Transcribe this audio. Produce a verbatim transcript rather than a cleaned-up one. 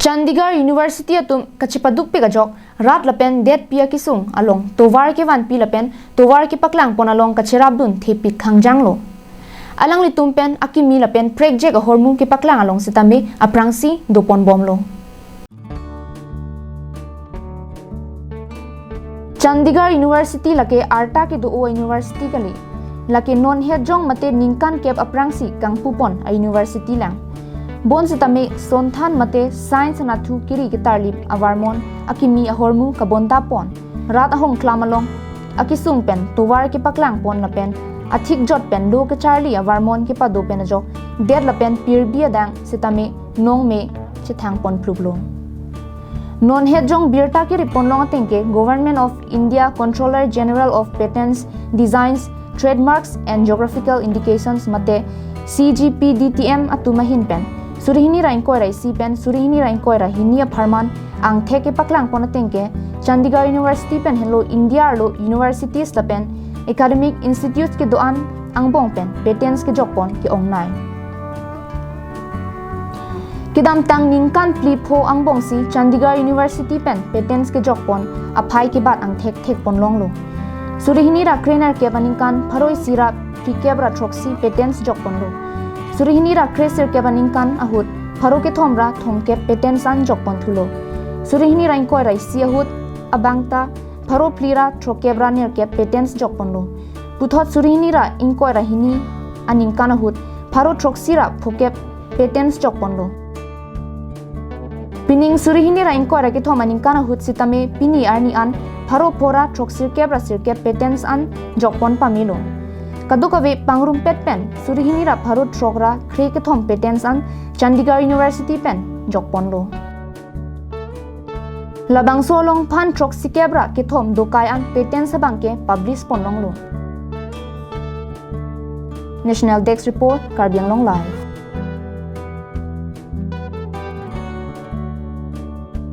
Chandigarh University atum kachepadukpik ajok rat lapen detpi akesung along tovar kevanpi lapen tovar kepaklangpon along kacherapdun thepik khangjanglo. Alanglitum pen akimi lapen prekjek ahormu kepaklang along sitame aphrangsi doponbomlo. Chandigarh University lake arta kedo-o university kali. Lake non hetjong mate ningkan kep aphrangsi kangpupon a-university lang. Bonsitame sonthan mate science anatthu kiri ketarlip avarmon akimi ahormu kabontapon. Rat ahongklam along akesung pen tovar kepaklangpon lapen athikjot pen lo kecharli avarmon kepado pen ajok det lapen pirbi adang sitame nongme chethangpon pluplo. Non hetjong birta keriponlong atengke Government of India Controller General of Patents, Designs, Trademarks and Geographical Indications mate C G P D T M atum ahin pen suri hini ra ingkoi ra isi pen suri hini ra ingkoi ra hini apharman angthek kepaklangpon atengke Chandigarh University pen henlo India arlo universities lapen academic institutes kedo-an angbong pen patents kejokpon ke-ongnei. Kedamtang ningkan phli pho angbongsi Chandigarh University pen patents kejokpon aphai kebat angthek thekponlonglo. Suri hini ra krenerkep aningkan pharo isi ra phlikep ra throksi patents jokponlo. Suri hini ra kresirkep aningkan ahut pharo kethom ra thomkep patents an jokponthulo. Suri hini ra ingkoi ra isi ahut abangta pharo phli ra throkep ra nerkep patents jokponlo. Puthot suri hini ra ingkoi ra hini aningkan ahut pharo throksi ra phokep patents jokponlo. Pining suri hini ra ingkoi ra kethom aningkan ahut sitame pini arni an pharo pho ra throksirkep ra sirkep patents an jokpon pamelo. Kadokave pangrumpet pen suri hini ra pharo throk ra kre kethom patents an Chandigarh University pen jokponlo. Labangso along phan throksikep ra kethom dokai an patents abangke publish ponlonglo. National Desk Report, Karbi Anglong Live.